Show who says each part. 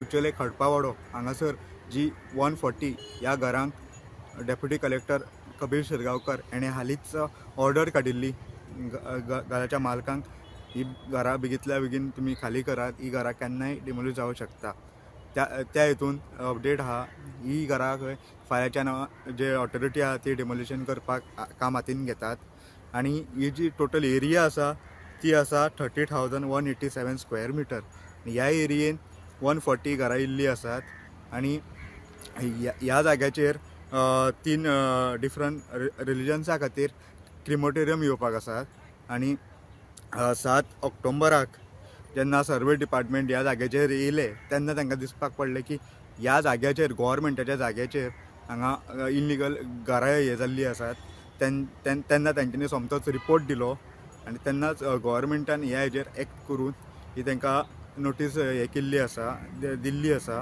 Speaker 1: दिवचले खडपावाडो हांगासर जी 140 ह्या घरांक डेप्युटी कलेक्टर कबीर शिरगांवकर हेणें हालींच ऑर्डर काडिल्ली घराच्या मालकांक, ही घरां बेगींतल्या बेगीन तुमी खाली करात, ही घरां केन्नाय डिमोलीश जावंक शकता. त्या त्या हितून अपडेट आहा, ही घरां खंय फाल्याच्यान जे ऑथॉरिटी आहा ती डिमोलिशन करपाक काम हातीन घेतात. आनी ही जी टोटल एरिया आसा ती आसा 30,187 square meter. ह्या एरियेन 140 घरां इल्लीं आसात आनी ह्या जाग्याचेर 3 डिफरंट रिलिजन्सा खातीर क्रिमोटेरियम येवपाक आसात. आनी 7 ऑक्टोबराक जेन्ना सर्वे डिपार्टमेंट ह्या जाग्याचेर येयले तेन्ना तांकां दिसपाक पडलें की ह्या जाग्याचेर, गोवोरमेंटाच्या जाग्याचेर हांगा इल्लिगल घरां हे जाल्लीं आसात. तेन्ना तेंच्यांनी सोमतोच रिपोर्ट दिलो आनी तेन्नाच गोवोरमेंटान ह्या हेजेर एक्ट करून ही तांकां नोटीस हे केल्ली आसा, दिल्ली आसा.